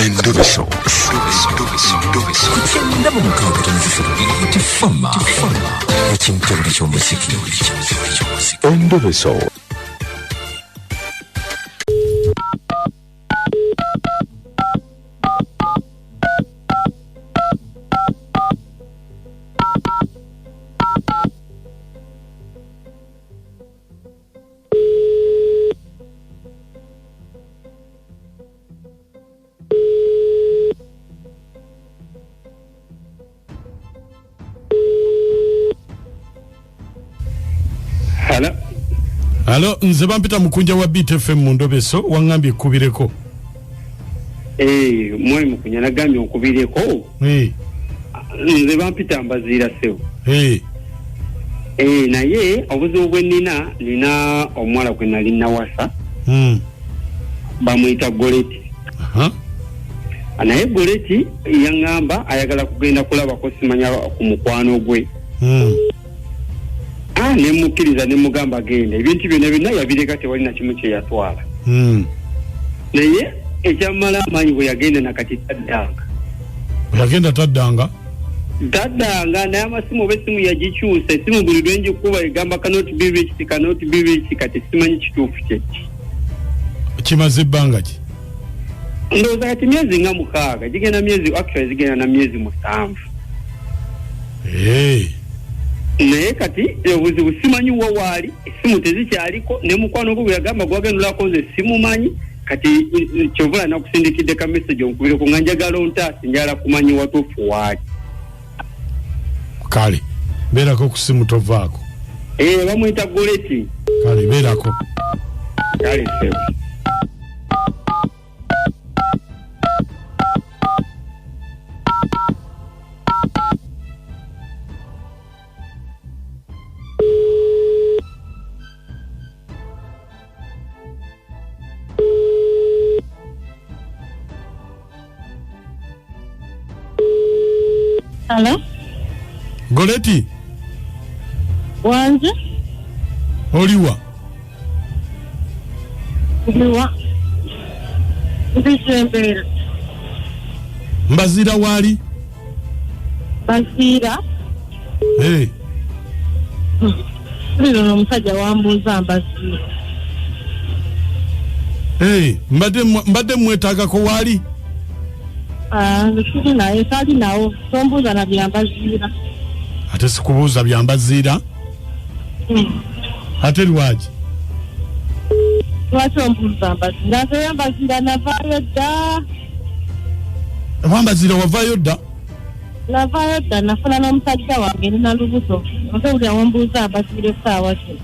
Endobeso. Ku 96.3 Tifama ekimtebule ky'omuziki. Endobeso. Hello. Alo, nze bampita Mukunja wa Beat FM mu Ndobeso, waŋŋambye ekkubireko. Eh, mwami Mukunja nagambye onkubireko. Eh, Nze bampita Mbaziira ssebo. eh, Eh, naye obuzibu bwe nnina, nina omuwala gwe nali nawasa, bamuyita Goleti. Aha. Naye Goleti yaŋŋamba ayagala kugenda kulabako simanya ku mukwano gwe. Ah, ne mukkiriza ne mugamba genda. Ebintu byonna byonna yabireka, tewali na kimu kye yatwala. Naye ekyamala amaanyi bwe yagenda nakati taddanga. Bwe yagenda taddanga. Taddanga, naye amasimu oba essimu yagikyusa, essimu buli lwe ngikuba egamba cannot be reached, cannot be reached, kati simanyi kituufu kye ki. Kimaze ebbanga ki? Ndowooza kati myezi nga 6, gigenda myezi, actually zigenda na myezi 7. Eh, Naye kati obuzibu simanyi wa waali, essimu tezikyaliko, ne mukwano gwe bwe yagamba gwagendulako nze simumanyi, kati kyova nakusindikidde ka message onkubireko nga njagala ontaase, njagala kumanya watuufu waali. Kale, beerako ku simu tovaako. Eh, bamuyita Goleti. Kale, beerako. Kale ssebo. Hello? Goleti, Wanje? Oliwa? Ndiwa. Ndise embeera. Mbaziira waali? Baziira. Eh, Lino omusajja wambuuza Mbaziira. eh, mbadde mwetaagako waali? Ah, nze siri naye, sali nawo. Tombuuza na bya Mbaziira. Ate sikubuuza bya Mbaziira? Ate lwaki? Lwaki ombuuza Mbaziira? Nze ya Mbaziira navaayo dda. Oba Mbaziira wavaayo dda? Navaayo dda, nafuna n'omusajja wange nina lubuto. Nze buli awombuuza Mbaziira essaawa zino.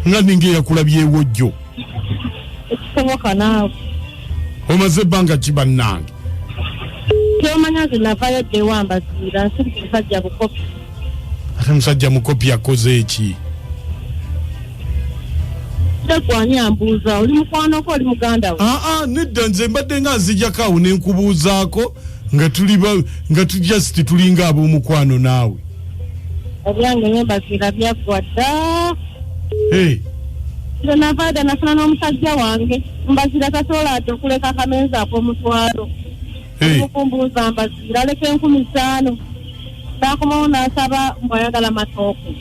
Nga ninga eyakulabyewo jjo. Ekisoboka naawe. Omaze ebbanga ki bannange? Ky'omanya nze navaayo dda ewa Mbaziira, nsiri ku musajja bukopi. Ate musajja mukopi akoze eki? Nze ani ambuuza, oli mukwano gwo, oli muganda we? Aa, nedda, nze mbadde nga nzijako awo ne nkubuuzaako nga tuli nga tu just tulinga ab'omukwano naawe. Ebyange ne Mbaziira byaggwa dda. Hey, Nze navaayo dda, nafuna n'omusajja wange. Mbaziira tasobola ate okuleka akamenza ak'omutwalo. Hey. Okumbuuza Mbaziira aleka 5,000. N'akomawo n'asaba mbu ayagala matooke.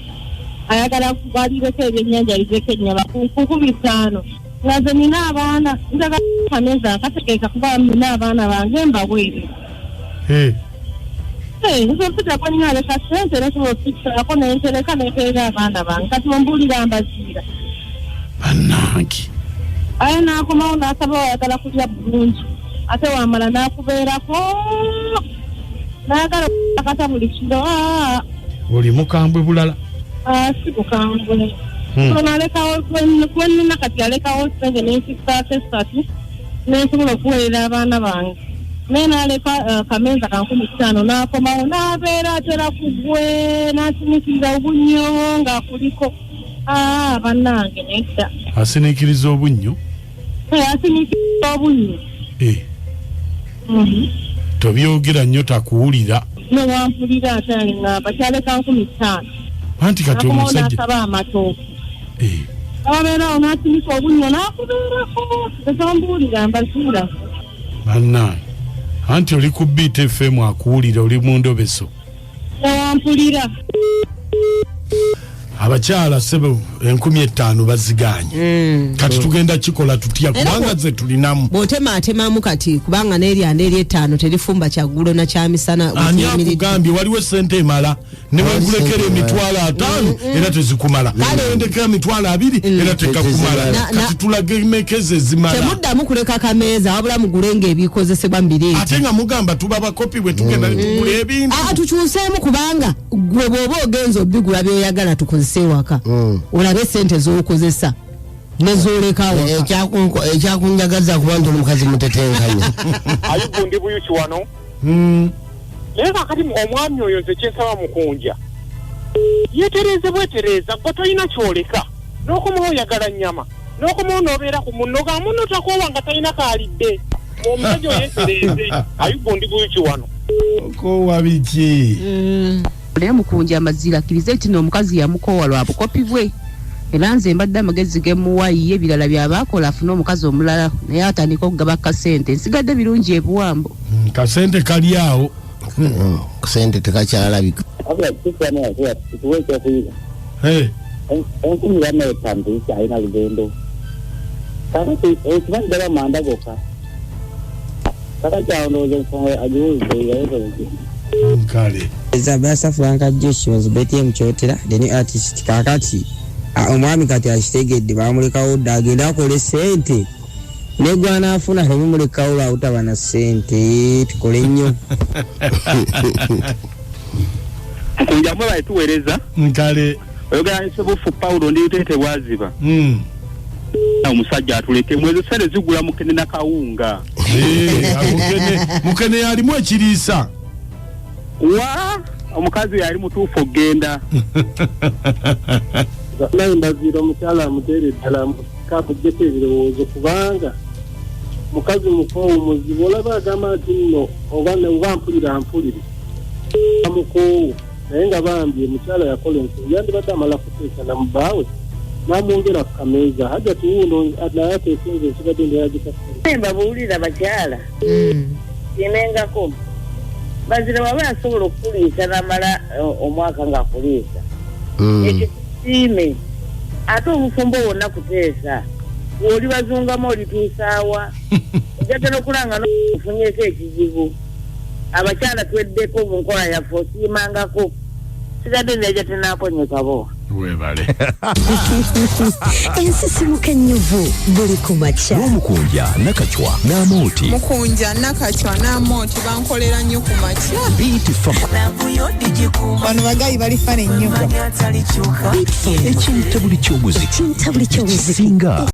Ayagala balireko ebyennyanja ayizeko ennyama ku 5,000. Nga nze nina abaana, njagala akamenza akategeeka kuba nina abaana bange mbaweere. Hey. Eh, nze mpita gwe nina aleka ssente nesobola okukisaako ne ntereka ne mpeera abaana bange. Kati ombuulira Mbaziira. Bannange. Aye n'akomawo n'asaba ayagala kulya bulungi. Ate wamala n'akubeerako. N'ayagala okukakasa buli kiro. Ah, Oli mukambwe bulala. ah, si bukambwe. So n'alekawo gwe nnina kati alekawo ssente ne nfissaako 3 ne nsobola okuweerera abaana bange. Naye n'aleka kamenza ka 5,000 n'akomawo n'abeera atera ku ggwe n'asiniikiriza obunnyo ng'akuliko. Ah, bannange nedda. Asiniikiriza obunnyo? Eh, asiniikiriza obunnyo. Eh, tobyogera nnyo takuwulira. Ne wampulira ate aŋŋamba kyaleka 5,000. Anti kati N'akomawo omusajja. n'asaba amatooke. Eh, Ababeerawo n'asinika obunnyo n'akubeerako. Nze tombuulira Mbaziira. Bannange. Anti oli ku Beat FM, akuwulira, oli mu ndobeso. Tewampulira. Abakyala sebe, 5000 baziganye. Kati tugenda kikola tutya? Era Kubanga ze tulinamu. Bw'otemaatemamu kati, kubanga n'eryanda ery'ettaano terifumba kyaggulo na kyamisana. Ani bwetuyimiridde. akugambye waliwo esente emala? Newenkulekera 50,000 era tezikumala, newendekera 20,000 era tekakumala. Kati tulagemekeza ezimala. Temuddamu kuleka kameeza, wabula mugule ng'ebikozesebwa mubireeti. Ate nga mugamba tuba bakopi, bwe tugenda netugula ebintu. Aa, tukyuseemu, kubanga gwe bw'oba ogenza obigula byoyagala tukozese ewaka, olabe sente z'okozesa nezoleka awaka. Ekyakunjagaza kuba nti oli mukazi mutetenkanya. Ayubu, ndi Buyuki wano. Naye kakati omwami oyo, nze kyensaba Mukunja yetereeze bwetereeza. Gwe tolina kyoleka, n'okomawo oyagala nnyama, n'okomawo n'obeera ku munno ga munno takoowa nga talina kaalidde. Omusajja oyo yetereeze. Ayubu, ndi Buyuki wano. Okowa biki? Naye Mukunja amazira akkirize nti omukazi yamukoowa lwa bukopi bwe, era nze mbadde amagezi gemuwa, ye ebirala byaba akola afune omukazi omulala, naye atandika okugaba kasente. Nsigadde birungi ebuwambo. Kasente kali awo. Sente tekakyalabika. Wabula kituufu, tuwe ekyokuyiga. Eh, 4500 tezikyalina lugendo kakati, ekimanyi ddala manda gokka. Kakati awo ndowooza ensonga agiwulize yaweza okugenda. Kale. Zabasa Franka Joshua Zubeti Kyotera, the new artist. Kakati omwami kati akitegedde, bamulekawo dda, agende akole sente, ne gwanaafuna temumulekawo lwabutaba na sente. Tukole nnyo. Mukunja, mwe balituweereza. Nkale. Oyogera ne Sebufu Paulo, ndi Luteete bwaziba. Omusajja atulekemu, ezo sente zigula mukene na kawunga. Eh, mukene yalimu ekiriisa. Wa omukazi yali mutuufu okugenda. Naye mbaziira omukyala amuteere ddala kakugjeko ebirowoozo, kubanga mukazi mukoowu muzibu. Olaba agamba nti nno oba mpulira mpulire mukoowu, naye nga bambi omukyala yakola ensobi. Yandibadde amala kuteesa na mubbaawe n'amwongera ku kameeza. Hajati wuuno naye ateesenze, ekibadde ndeyagikasire. Mbabuulira bakyala, kinengako bazira waba asobola okukuliisa namala omwaka ng'akuliisa, ekyo kisiime. Ate obufumbo bwonna kuteesa, oli bazungamu olituusaawa, ojagala okulanga nofunyeeko ekizibu. Abakyala tweddeko mu nkola yaffe, osiimangako. Sigadde ndeja tenakonyekabo. Webale. Ensisimuka ennyuvu buli ku makya. N'omukunja Nakacwa n'Amooti. Mukunja, Nakacwa n'Amooti bankolera nnyo ku makya. Beat Fama. Bano bagayi bali fane nnyo. Ekintabuli ky'omuziki. Ekintabuli ky'omuziki. Singa.